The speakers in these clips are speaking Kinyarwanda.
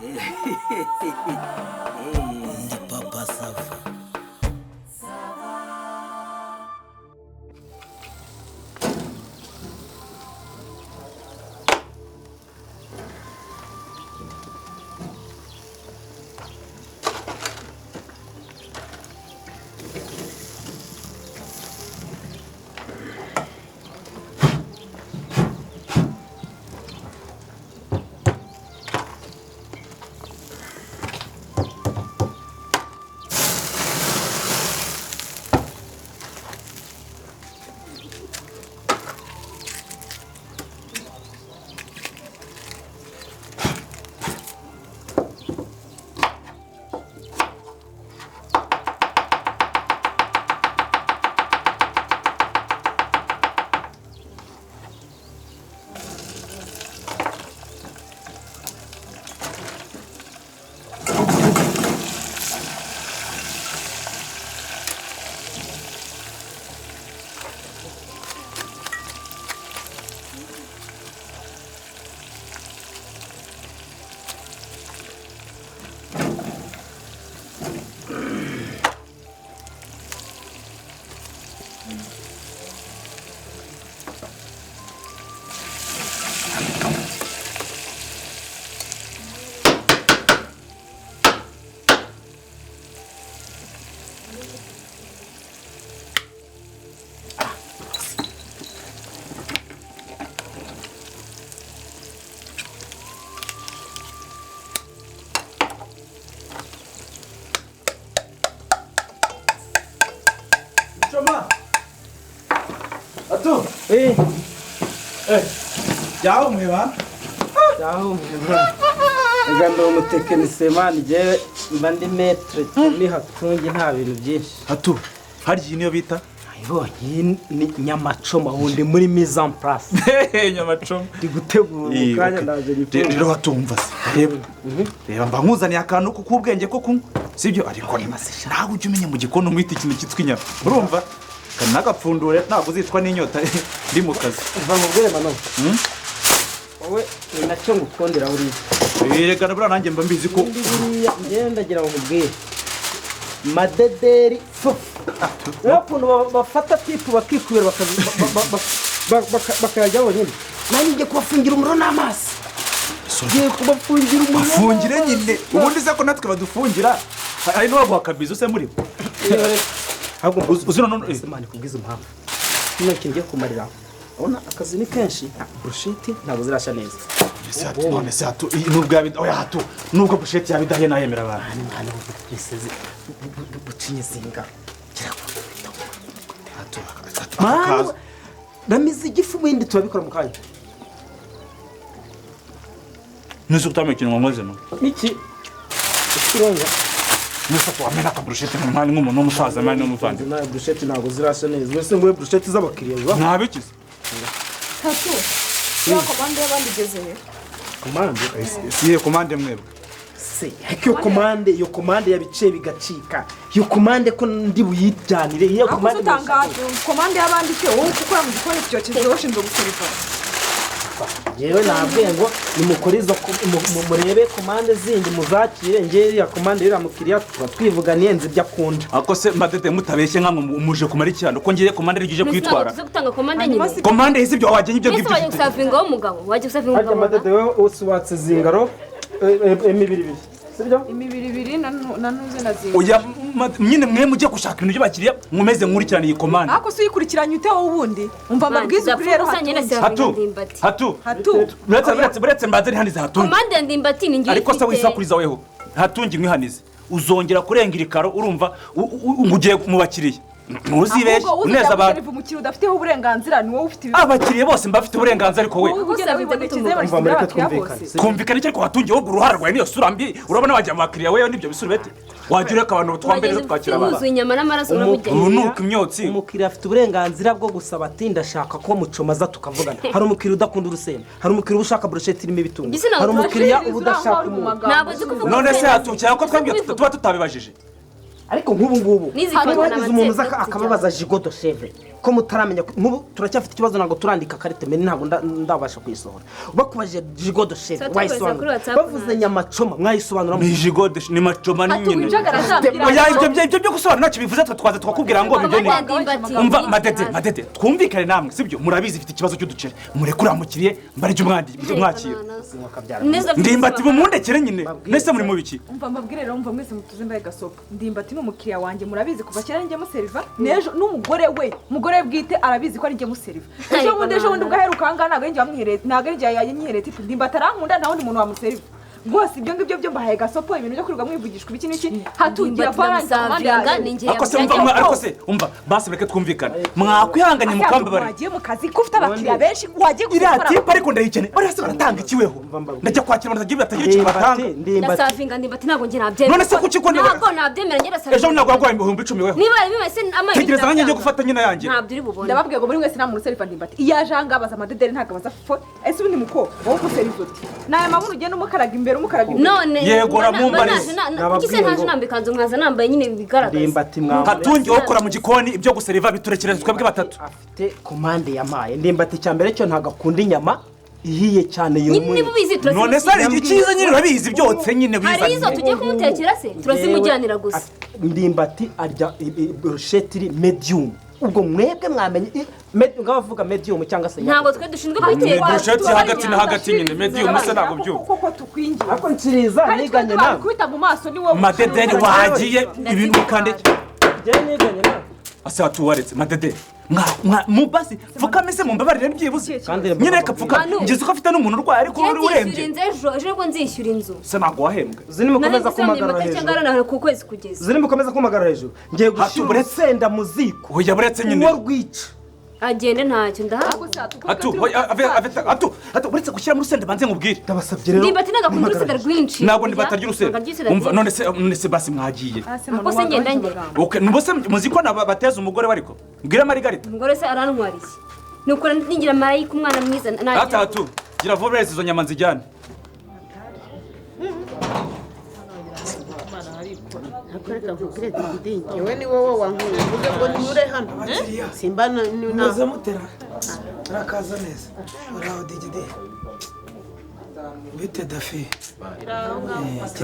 Ndi Papa Sava. Choma. Atu. Eh. Eh. Jauh mwiba. Jauh mwiba. Uganda umutekinisiye man jewe mba ndi maître ni hatungi nta bintu byinshi. Atu. Harya iyi niyo bita? Ayibonye ni nyamacoma wundi muri mise en place. Nyamacoma. Ndi gutegura mu kanya ndaje gikora. Rero hatumva se. Reba. Reba mba nkuzaniye akantu k'ubwenge ko kunywa. Sibyo ariko ntabwo ujya umenya mu gikoni umwita ikintu cyitwa inyama. Urumva? Kandi nagapfundure ntabwo uzicwa n'inyota ndi mu kazi. Mva nkubwire mano. Wowe ni nacyo ngukundira buriya. Reka buriya nanjye mba mbizi ko buriya ngenda ndagira ngo nkubwire. Madederi fufu. Ukuntu bafata tipu bakikubira bakayajya bonyine. Nanjye ngiye kubafungira umuriro n'amazi. Ngiye kubafungira umuriro. Bafungire nyine. Ubundi se ko natwe badufungira. Hari n'uwaguha akabizo se muri bo. Ahubwo uzina none Imana ikubwiza impamvu. Kino kintu ngiye kumarira. Urabona akazi ni kenshi, burusheti ntabwo zirashya neza. None se hatu nubwo yabi oya hatu nubwo burusheti yabidahiye nayemera abantu. Mwana biseze bucinye zinga. Hatu akaza. Ramize igifu bindi turabikora mu kanya. Nusu kutamye ikintu nkoze no. Iki? Ikironga. Nusu kwamena ka burusheti nk'umwana nk'umuntu w'umusaza mani n'umuvandimwe. Na burusheti ntabwo zirashya neza. Wese ngo burusheti z'abakiriya biba. Ntabikize. Tatu. Ya komande y'abandi igeze he? Komande? Si komande mwebwe. Se, ariko iyo komande yabice bigacika. Iyo komande ko ndi buyijyanire. Iyo komande utangaje. Komande y'abandi cyo wowe ukora mu gikoni cyokeje washinzwe guseriva. Yewe nabwiye ngo nimukore izo murebe komande zindi muzakire ngiye ya komande ira mukiriya twivuganiye nzi ibyo akunda. Ako se madede mutabeshye nka muje kumara icyano ko ngiye komande rigije kwitwara. Gutanga komande nyine. Komande yisi ibyo wajye ibyo ngibyo. Wajye gusavinga umugabo, wajye gusavinga umugabo. Madede wewe usuwatse zingaro imibiri ibiri. Sibyo? Imibiri ibiri na ntuze na zinga. Oya nyine mwe mujye gushaka ibintu by'abakiriya mwumeze nkurikirana iyi komande. Ako se uyikurikiranye ute wowe ubundi? Umva amabwiza kuri rero hatu. Hatu. Hatu. Buretse mbanze nihanize hatungi. Komande ndimbati ni ngiye. Ariko se wisakuriza weho. Hatungi mwihanize. Uzongera kurenga irikaro urumva ugiye mu bakiriya. Ntuzibeshye uneza abantu. Umukiriya udafiteho uburenganzira ni wowe ufite abakiriya bose mbafite uburenganzira ariko we kumvikana icyo ariko hatungiye wowe uruhara rwawe niyo sura mbi urabona wajya mu bakiriya wewe nibyo bisurubete wajya ureka abantu twambere twakira abantu wuzuye inyama n'amaraso urabugena unuka imyotsi. Umukiriya afite uburenganzira bwo gusaba ati ndashaka ko mucomaza tukavugana. Hari umukiriya udakunda urusenda, hari umukiriya ushaka burusheti irimo ibitunguru, hari umukiriya uba udashaka umuntu. None se hatungiye ko twebwe tuba tutabibajije. Ariko nk'ubu ngubu hagize umuntu uza akababaza jigo de chèvre Ko mutaramenya nk'ubu turacyafite ikibazo, ntabwo turandika carte menu, ntabwo ndabasha kuyisohora. Bakubajije gigot de chèvre wayisobanura, bavuze nyamacoma mwayisobanura. Ni gigot de ni macoma nyine. Oya, ibyo byo gusobanura ntacyo bivuze, twe twaza twakubwira ngo ibyo ni. Umva Madede, twumvikane namwe, sibyo? Murabizi ifite ikibazo cy'uduceri, murekure amukiriye mbarije umwakira. Ndimbati mumundekere nyine, nese muri mubiki. Umva mbabwire rero, umva mwese mutuze mbaye gasopo. Ndimbati ni umukiriya wanjye, murabizi kuva kera njye museriva, n'ejo n'umugore we, umugore bwite arabizi ko ari njye museriva. Ejo bundi ubwo aheruka aha ngaha ntabwo ari njye wamwihereye, ntabwo ari njye yanyihereye tipu. Ndimbati arankunda, nta wundi muntu wamuseriva. Rwose ibyo ngibyo byo mbahaye gasopo, ibintu byo kwirirwa mwivugishwa ibiki n'iki, hatugira ariko se umva, ariko se umva basi reka twumvikane, mwakwihanganye mukambabare. Wagiye mu kazi ko ufite abakiriya benshi, wagiye gukora iriya tipu, ariko ndayikeneye. Bari hasi baratanga ikiweho, ndajya kwakira abantu batagira ikintu batanga. Ndasavinga Ndimbati, ntabwo njye nabyemera. None se kuki ko ntabwo nabyemera njye ndasavinga. Ejo ntabwo waguhaye 10,000 weho. Niba bimeze amaye tegereza nanjye njye gufata nyina yanjye. Ntabyo uri bubone. Ndababwiye ngo muri mwese nta muntu useriva Ndimbati. Iyo aje aha ngaha abaza amadederi, ntabwo abaza fo. Ese ubundi muko wowe useriva ute? N'aya mabuno ugenda umukaraga imbere umukaraga imbere. None yego ramumbarize. Kuki se ntaje nambaye ikanzu nkaza nambaye nyine bigaragaza. Ndimbati mwa Hatungi ukora mu gikoni, ibyo guseriva biturekere twebwe batatu. Afite komande yamaye Ndimbati, cya mbere cyo ntabwo akunda inyama ihiye cyane yumwe. None se icyiza nyine urabizi byotse nyine bizanye. Hari izo tugiye kumutekera se turazimujyanira gusa. Ndimbati arya brochette iri medium. Ubwo mwebwe mwamenye ngabavuga medium cyangwa se ntabwo twe dushinzwe kuyiteka. Brochette hagati na hagati nyine medium se ntabwo byumva. Koko tukwingiye. Ariko nsiriza niganye nawe. Kwita mu maso ni wowe. Madederi wagiye ibintu kandi. Je niganye nawe. Ase atuwaretse Madede. Mwa basi pfukame se mumbabarire byibuze. Nyine reka pfukame. Ngeze uko afite n'umuntu urwaye ariko uri urembye. Ejo ejo nzishyura inzu. Se ntabwo wahembwe. Zini mukomeza kumagarara hejuru. Ku kwezi kugeza. Zini mukomeza kumagarara hejuru. Ngiye gushyira urusenda mu ziko. Oya buretse nyine. Uwo rwica. Agende ntacyo ndaha. Atu atu buretse gushyira mu rusenda banze nkubwire. Ndabasabye rero. Ndimbati ntabwo akunda urusenda rwinshi. Ntabwo Ndimbati arya urusenda. Umva none se basi mwagiye. Ako se ngenda njye. Okay, nubose muzi ko bateza umugore bariko. Mbwira Margarita. Umugore se arantwariye. Nukora ningira marayika umwana mwiza. Atatu gira vuba izo nyama nzijyane. Yewe ni wowe wankuye uvuge ngo nyure hano simba muze mutera rakaza neza uraho digide bite dafi.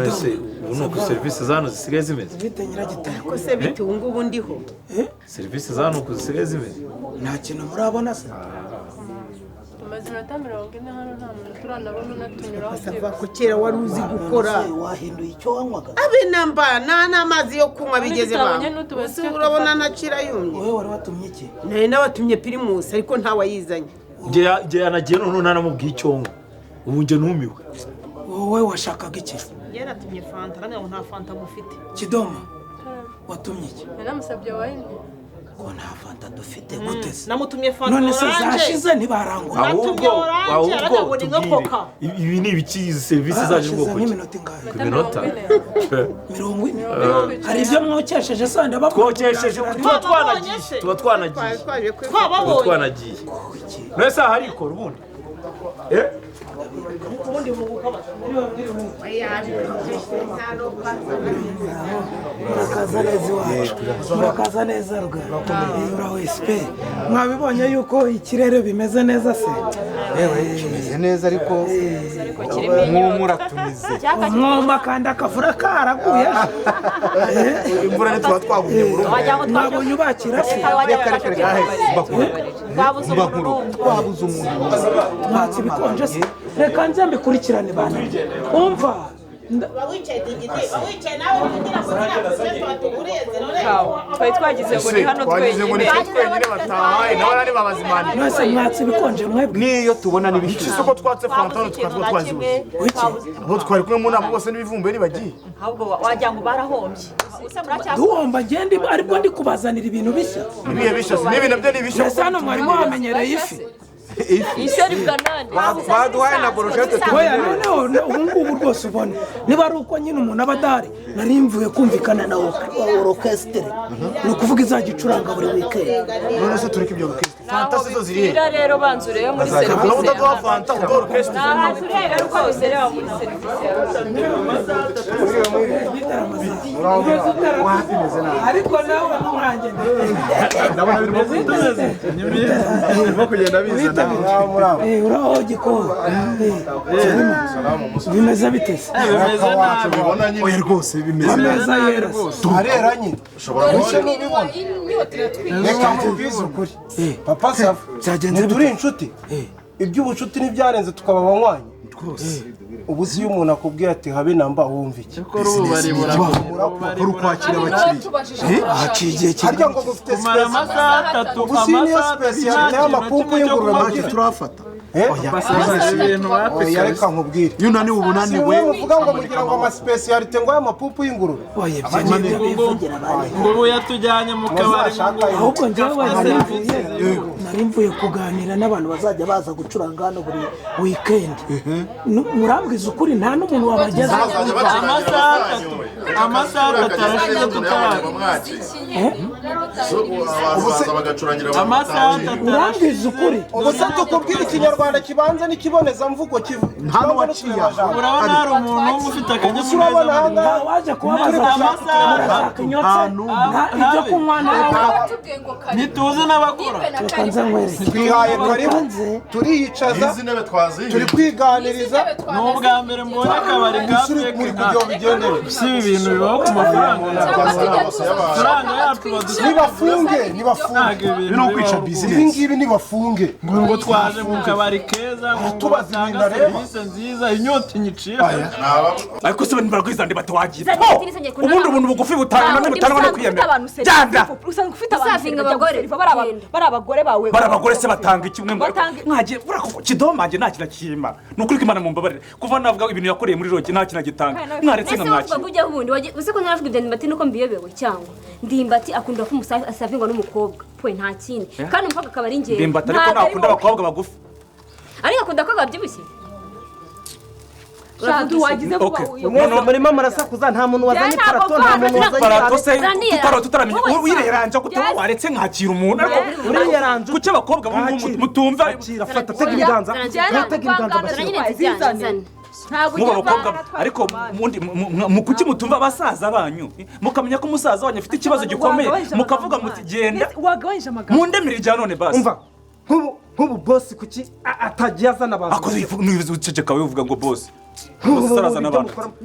Ese ubu ni uko serivisi za hano zisigaye zimeze? Bite nyiragitare ko se bite ubu ngubu ndiho? Serivisi za hano uko zisigaye zimeze nta kintu murabona se? Tumaze iminota 40 hano nta muntu turanabona unatunyuraho. Basava ko kera wari uzi gukora wahinduye icyo wanywaga. Abe namba nta n'amazi yo kunywa bigeze ba. Urabona nacira yumye. Wowe wari watumye iki? Nari nabatumye Primus ariko nta wayizanye. Nge yanagiye none ntanamubwiye icyo nywa. Ubu nge numiwe. Wowe washakaga iki? Njye natumye fanta kandi ngo nta fanta mufite. Kidoma watumye iki? Nanamusabye wine. Ko nta fanta dufite gute se? Namutumye fanta none se zashize ntibarangura. Ahubwo tubwire ibi ni ibiki izi serivisi zaje ubwoko ki? Iminota ingahe? Iminota 40. Hari ibyo mwokesheje se wenda twokesheje tuba twanagiye. None se hari ikora ubundi? Murakaza neza iwacu, murakaza neza rugara. Uraho SP, mwabibonye yuko ikirere bimeze neza se? Kimeze neza ariko mwumura tumize. Mwuma kandi akavura karaguye. Imvura ntitwa twagumye mu rugo. Mwabonye ubakira se? Twabuze umuntu. Mwatse ibikonje se? Reka nze mbikurikirane bana. Umva twari twagize ngo ni hano twenyine batahaye. Mwese mwatse ibikonje mwebwe. Niyo tubona n'ibishyushye. Isoko twatse fanta tukaba twazibuze. Abo twari kumwe mu nama bose n'ibivumbe ntibagiye. Ahubwo wagira ngo barahombye. Duhomba ngende ariko ndi kubazanira ibintu bishya. Ibihe bishya n'ibi nabyo ni bishya. Mbese hano mwari muhamenyereye ifi. Baduhaye na brochette. Oya noneho ubu ngubu rwose ubona niba ari uko nyine umuntu aba adahari nari mvuye kumvikana na orchestre ni ukuvuga izajya icuranga buri weekend. None se tureke ibyo orchestre fanta zo ziri he? Rero banza urebe muri serivisi. Ntabwo utaduha fanta uduha orchestre. Ntabwo turebe rwose reba muri serivisi. Ariko nawe nturange. Ndabona birimo kugenda biza nawe. Uraho gikoni. Bimeze bite se? Oya rwose bimeze neza rwose. Arera nyine. Ushobora kubibona. Reka nkubwize ukuri. Papa Sava. Turi inshuti. Iby'ubucuti ntibyarenze tukaba abanywanyi. Rwose. Ubu si iyo umuntu akubwiye ati habe namba wumva iki? Uri ukwakira abakiriya. Harya ngo mufite amasaha atatu ubu si niyo sipesiyalite y'amapumpu y'ingurube make turafata. Oya reka nkubwire. Iyo unaniwe uba unaniwe. Si wowe muvuga ngo mugira ngo amasipesiyalite ngo y'amapumpu y'ingurube. Ngo ubu yatujyanye mu kabari. Ahubwo njyewe nari mvuye kuganira n'abantu bazajya baza gucuranga hano buri weekend. Murambwiza ukuri nta n'umuntu wabageza. Amasaha atatu arashize tutaraza. Amasaha atatu. Urambwiza ukuri. Ubu se tukubwire ikinyarwanda kibanza n'ikibonezamvugo kivu. Nta n'uwaciye. Urabona hari umuntu umwe ufite akanyamuneza. Nta waje kubabaza murashaka inyotse ibyo kunywa nawe. Ntituzi n'abakora. Reka nze nkwereke. Twihaye karibu turiyicaza turi kwiganiriza. Ni ubwa mbere mbonye akabari ka feke. Muri kugira ngo bigendere. Si ibi bintu bibaho ku mafaranga. Amafaranga yacu badusiga. Nibafunge, nibafunge. Bino kwica business. Ibi ngibi nibafunge. Ngo twaje mu kabari keza ngo batanga serivisi nziza inyota inyiciye. Ariko se baragwiza ndi batawagira. Ubundi ubuntu bugufi butangwa n'ubutangwa no kwiyemera. Janda. Usanga ufite abantu bari abagore bawe. Bari abagore se batanga iki mwe mwagiye kidomanje nta kintu akima. Ni ukuri ko Imana mumbabarire. Kuva navuga ibintu yakoreye muri roki nta kintu agitanga. Mwaretse nka mwakira. Ese uvuga ubundi uzi ko naravuga ibya Ndimbati nuko mbiyobewe cyangwa Ndimbati akunda ko umusavingwa n'umukobwa. Pwe nta kindi. Kandi umukobwa akaba ari njyewe. Ndimbati ariko ntakunda abakobwa bagufi. Ariko akunda abakobwa babyibushye. Shadu wagize vuba uyu. Mwese murimo murasakuza nta muntu wazanye iparato nta muntu wazanye iparato se tutaramenya uyireranje ko waretse nkakira umuntu ariko uriyeranje kuki abakobwa mutumva fata tega ibiganza tega ibiganza muba abakobwa ariko kuki mutumva abasaza banyu mukamenya ko umusaza wanyu afite ikibazo gikomeye mukavuga muti genda wagabanyije amagambo mundemere irya none basi umva nk'ubu bosi kuki atagiye azana abantu akoze uceceka uvuga ngo bosi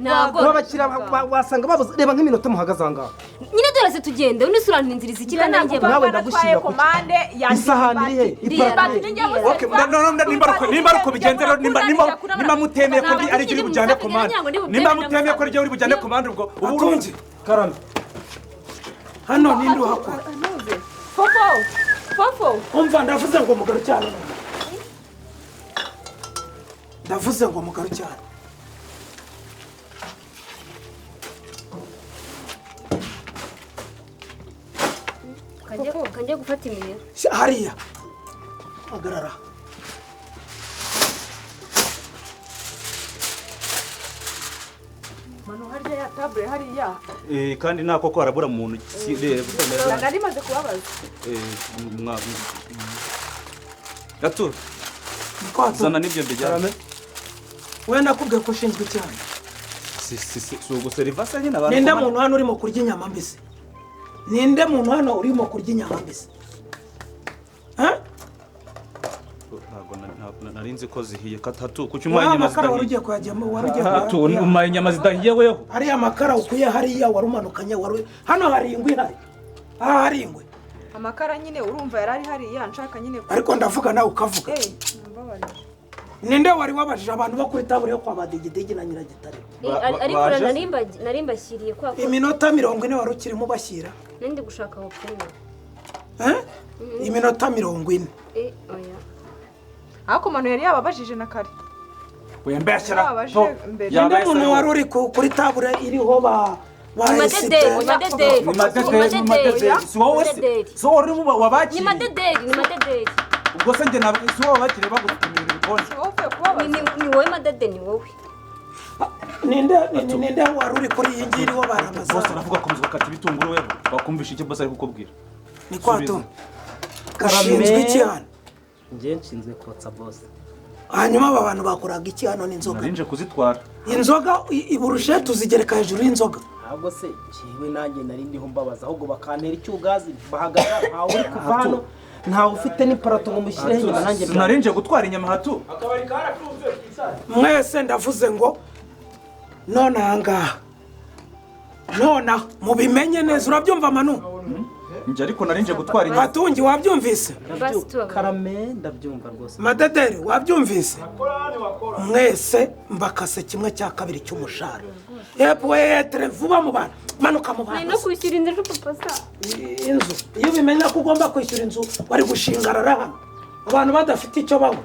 n'abakiriya wasanga babuze reba nk'iminota muhagaze aha ngaha nyine dore tugende undi sura ntinziriza iki kandi nanjye nawe ndagushyira ku isahani iri he iparato nimba ari uko bigenze rero nimba mutemeye ko ari uri bujyane komande nimba mutemeye ko ari uri bujyane komande ubwo ubu atunze karame hano ninde uhakora fofo fofo umva ndavuze ngo mugarukirane ndavuze ngo mugarukirane Kanjye gufata iminwa. Hariya. Hagarara. Manu harya ya table hariya. Kandi nako ko harabura umuntu reba. Nari maze kubabaza. Mwa. Gato. Zana nibyo mbijyana. We nakubwiye ko ushinzwe cyane. Si uguserivasa nyine abantu. Ninde muntu hano urimo kurya inyama mbisi? Ninde muntu hano urimo kurya inyama mbisi? Ntabwo nari nzi ko zihiye katatu kuki umaye inyama zidahiye. Wari ugiye kuyajyamo wari ugiye kuyajyamo. Umaye inyama zidahiye weho. Ariya makara ukuye hariya wari umanukanye wari hano hari ingwe ihari. Aha hari ingwe. Amakara nyine urumva yari ari hariya nshaka nyine. Ariko ndavuga nawe ukavuga. Ninde wari wabajije abantu bo kuri tabure yo kwa Badigidigi na Nyiragitariro? Ariko nari mbashyiriye kwa iminota 40 wari ukirimo bashyira. Nindi gushaka aho kunywa. Iminota 40. Oya. Ariko Manu yari yababajije na kare. Wembeshyira. Ninde muntu wari uri kuri tabure iriho ba Madederi, madederi. Si wowe si wowe uri wabakiriye. Ni madederi, ni madederi. Ubwo se njye si wowe wabakiriye bagutumira ibikoni. Ni wowe madederi, ni wowe. Ninde wari uri kuri iyi ngiyi iriho baramaza. Bose aravuga komeza bakata ibitunguru wewe bakumvisha icyo boss ari kukubwira. Ni kwato. Gashinzwe iki hano? Njye nshinzwe kotsa boss. Hanyuma aba bantu bakoraga iki hano n'inzoga? Narinje kuzitwara. Inzoga iburushe tuzigereka hejuru y'inzoga. Ahubwo se njyewe nanjye nari ndiho mbabaza ahubwo bakantera icyugazi bahagarara ntawe uri kuva hano ntawe ufite n'iparato ngo mushyireho inyama nanjye Sinarinje gutwara inyama hatu. Mwese ndavuze ngo none ahangaha nona mubimenye neza urabyumva Manu? Njye ariko narinje gutwara inyama. Hatungi wabyumvise? Karame ndabyumva rwose. Madederi wabyumvise? Mwese mbakase 1/2 cy'umushahara. Yepwe yetere vuba mu bantu. Manuka mu bantu. No kwishyura inzu papa sa. Inzu iyo ubimenya ko ugomba kwishyura inzu wari gushingarara hano. Abantu badafite icyo banywa.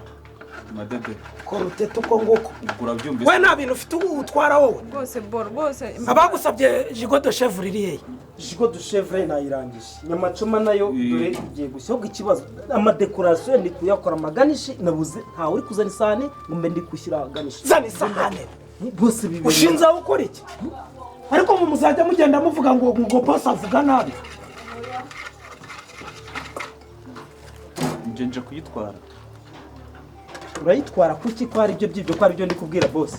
Madederi. Korutete uko nguko. Urabyumvise? We nta bintu ufite utwara wowe. Rwose boro rwose. Abagusabye jigo de chèvre iri hehe? Jigo de chèvre nayirangije. Nyamacoma nayo dore igiye gushya. Ahubwo ikibazo amadekorasiyo ndi kuyakora amaganishi nabuze ntawe uri kuzana isahane ngo mbe ndi gushyira ganishi. Zana isahane. Bose bibiri. Ushinze aho ukora iki? Ariko mu muzajya mugenda muvuga ngo ngo boss avuga nabi. Nje nje kuyitwara. Urayitwara kuki ko ari byo byibyo ko ari byo ndi kubwira boss?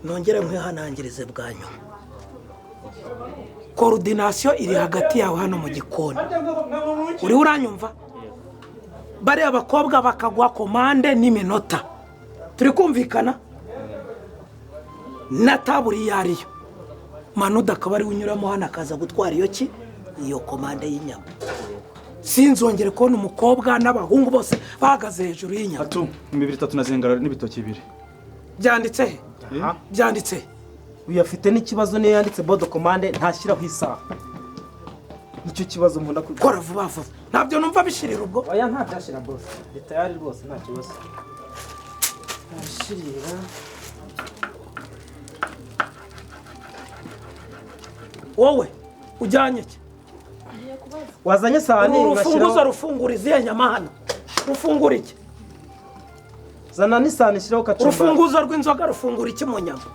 Nongere nkwihanangirize bwa nyuma. Coordination iri hagati yawe hano mu gikoni. Uri uranyumva? Bariya abakobwa bakagwa komande n'iminota. Turi kumvikana? Na taburi yariyo. Manuda akaba ari unyuramo hano akaza gutwara iyo ki? Iyo komande y'inyama. Sinzongere kubona umukobwa n'abahungu bose bahagaze hejuru y'inyama. Atu, imibiri 3 na zengara n'ibitoki 2. Byanditse he? Byanditse. Uyu afite n'ikibazo niyo yanditse bodo komande ntashyiraho isaha. Nicyo kibazo nkunda kora vuba vuba. Ntabyo numva bishirira ubwo. Oya nta byashira boss. Detayari rwose nta kibazo. Ashirira. Wowe ujyanye iki? Wazanye sahani urufunguzo rufungura izihe nyama hano? Rufungura iki? Zana n'isahani ishyiraho kacumba. Urufunguzo rw'inzoga rufungura iki mu nyama?